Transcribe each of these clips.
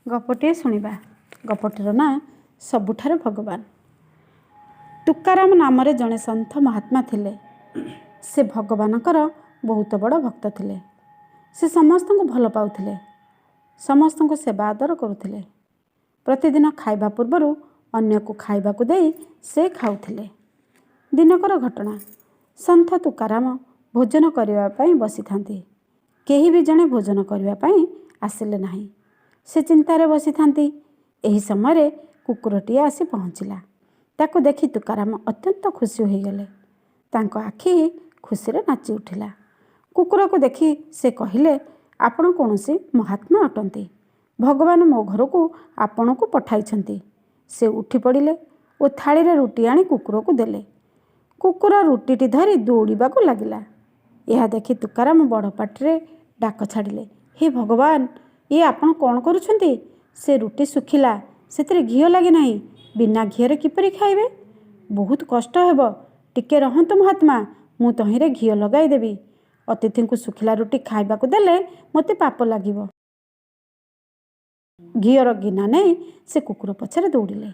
ଗପଟିଏ ଶୁଣିବା। ଗପଟିର ନାଁ ସବୁଠାରେ ଭଗବାନ। ତୁକାରାମ ନାମରେ ଜଣେ ସନ୍ଥ ମହାତ୍ମା ଥିଲେ। ସେ ଭଗବାନଙ୍କର ବହୁତ ବଡ଼ ଭକ୍ତ ଥିଲେ। ସେ ସମସ୍ତଙ୍କୁ ଭଲ ପାଉଥିଲେ, ସମସ୍ତଙ୍କୁ ସେବା ଆଦର କରୁଥିଲେ। ପ୍ରତିଦିନ ଖାଇବା ପୂର୍ବରୁ ଅନ୍ୟକୁ ଖାଇବାକୁ ଦେଇ ସେ ଖାଉଥିଲେ। ଦିନକର ଘଟଣା, ସନ୍ଥ ତୁକାରାମ ଭୋଜନ କରିବା ପାଇଁ ବସିଥାନ୍ତି। କେହି ବି ଜଣେ ଭୋଜନ କରିବା ପାଇଁ ଆସିଲେ ନାହିଁ। ସେ ଚିନ୍ତାରେ ବସିଥାନ୍ତି। ଏହି ସମୟରେ କୁକୁରଟିଏ ଆସି ପହଞ୍ଚିଲା। ତାକୁ ଦେଖି ତୁକାରାମ ଅତ୍ୟନ୍ତ ଖୁସି ହୋଇଗଲେ। ତାଙ୍କ ଆଖି ଖୁସିରେ ନାଚି ଉଠିଲା। କୁକୁରକୁ ଦେଖି ସେ କହିଲେ, ଆପଣ କୌଣସି ମହାତ୍ମା ଅଟନ୍ତି। ଭଗବାନ ମୋ ଘରକୁ ଆପଣଙ୍କୁ ପଠାଇଛନ୍ତି। ସେ ଉଠି ପଡ଼ିଲେ ଓ ଥାଳିରେ ରୁଟି ଆଣି କୁକୁରକୁ ଦେଲେ। କୁକୁର ରୁଟିଟି ଧରି ଦୌଡ଼ିବାକୁ ଲାଗିଲା। ଏହା ଦେଖି ତୁକାରାମ ବଡ଼ ପାଟିରେ ଡାକ ଛାଡ଼ିଲେ, ହେ ଭଗବାନ, ଇଏ ଆପଣ କ'ଣ କରୁଛନ୍ତି? ସେ ରୁଟି ଶୁଖିଲା, ସେଥିରେ ଘିଅ ଲାଗିନାହିଁ। ବିନା ଘିଅରେ କିପରି ଖାଇବେ? ବହୁତ କଷ୍ଟ ହେବ। ଟିକେ ରହନ୍ତୁ ମହାତ୍ମା, ମୁଁ ତହିଁରେ ଘିଅ ଲଗାଇଦେବି। ଅତିଥିଙ୍କୁ ଶୁଖିଲା ରୁଟି ଖାଇବାକୁ ଦେଲେ ମୋତେ ପାପ ଲାଗିବ। ଘିଅର ଗିନା ନେଇ ସେ କୁକୁର ପଛରେ ଦୌଡ଼ିଲେ।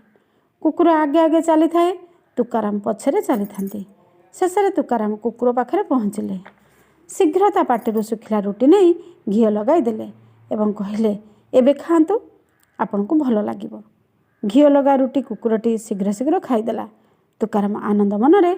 କୁକୁର ଆଗେ ଆଗେ ଚାଲିଥାଏ, ତୁକାରାମ ପଛରେ ଚାଲିଥାନ୍ତି। ଶେଷରେ ତୁକାରାମ କୁକୁର ପାଖରେ ପହଞ୍ଚିଲେ। ଶୀଘ୍ର ତା ପାଟିରୁ ଶୁଖିଲା ରୁଟି ନେଇ ଘିଅ ଲଗାଇ ଦେଲେ ଏବଂ କହିଲେ, ଏବେ ଖାଆନ୍ତୁ, ଆପଣଙ୍କୁ ଭଲ ଲାଗିବ। ଘିଅ ଲଗା ରୁଟି କୁକୁରଟି ଶୀଘ୍ର ଶୀଘ୍ର ଖାଇଦେଲା। ତୁକାରାମ ଆନନ୍ଦ ମନରେ